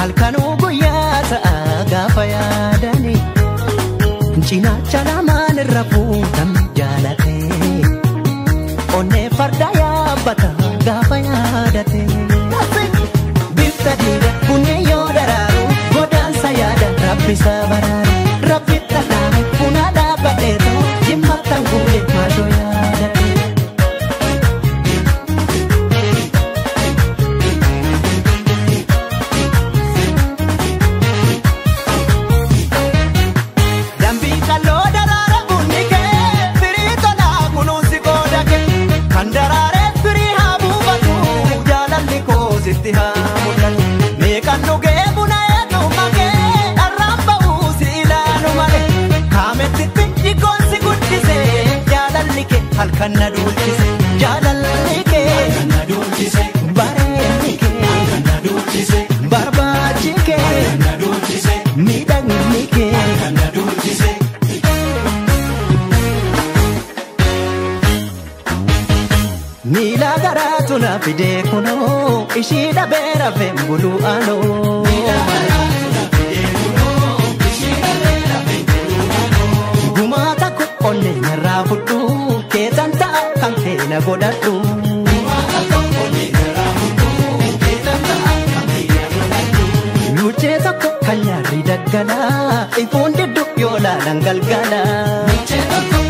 Halkanuu guyyaa ta'a gaafa yaadani cinaacha lamaan irra fuutam jaalate onnee farda yaabbata gaafa yaadate bifta diida bunni yoo daraaru godaansa yaada rabbi isa baraaru rabbi dhadhaame buna dhaabbateetu jimmattan guule maashoo yaadate. Halkan na duulchise jaalalli kee halkan na duulchise bareedni kee halkan na duulchise barbaachi kee halkan na duulchise miidhagni kee halkan na duulchise. Miila garaatu na fidee kunoo ishii dhabee rafeen buluu anoo. Gumaata koo onnee narraa fudhu. Keetan ta'a kan keena godhadhu. Luchee tokko kan nyaarri daggalaa ifuun diddu yoo laalan galgalaa.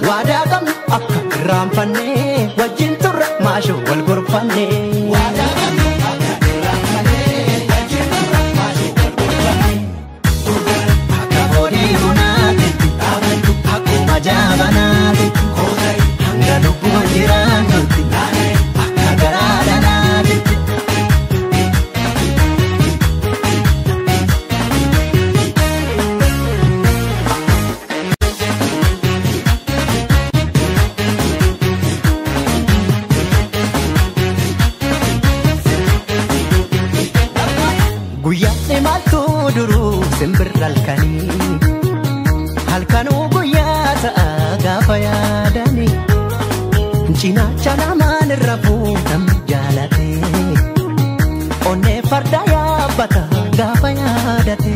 Waadaa qabnu akka irraanfannee wajjin turre maashoo wal gorfannee. Jaabanaati hanga lubbuun jiraannutti akka garaa dhalaati. Guyyaa imaltuu duruu simbirra halkanii halkanuu guyyaa ta'a gaafa yaadani cinaacha lamaan irra fuutam jaalate onnee farda yaabbata gaafa yaadate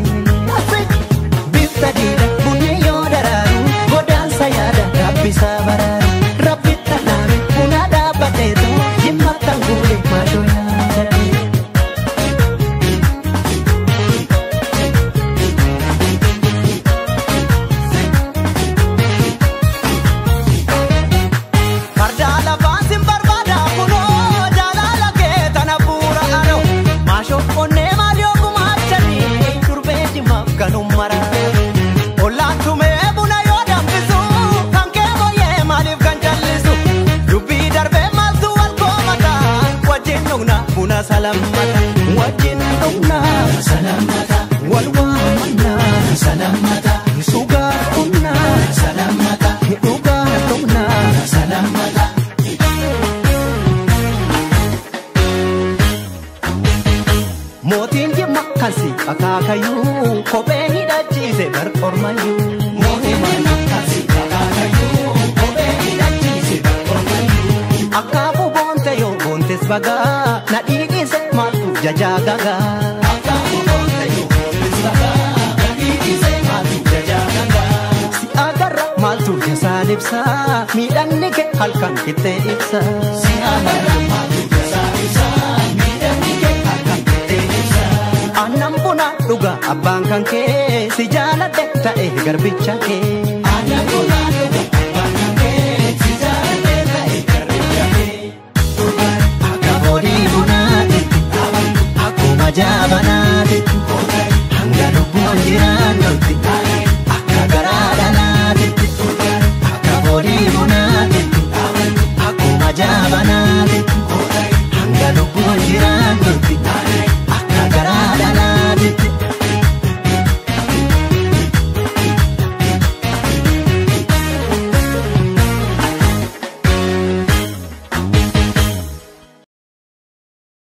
bifta diida bunni yoo daraaru godaansa yaada rabbi isa baraaru rabbi dhadhaame buna dhaabbateetu jimmattan guule maashoo yaadate. Salamata wajjin dhugna salamata wal waamna salamata sugaa dhugna salamata dhugaa dhugna salamata. Mootiin jimma kan si akaakayyuu kophee hidhachiise bar ormayyuu. Mootiin jimma kan si akaakayyuu kophee hidhachiise bar ormayyuu. Akaafuu boonte yoo boontes bagaa na dhiigise maaltu jajaa gagaa. Akaafuu boonte yoo boontes bagaa na dhiigise maaltu jajaa gagaa. Si agarra maaltu jasaan ibsa miidhagni kee halkan qixxee ibsa. Si agarra maaltu jasaan ibsa miidhagni kee halkan qixxee ibsa. Aannan buna dhuga abbaan kan kee si jaaladhe ta'e garbicha kee. Aannan buna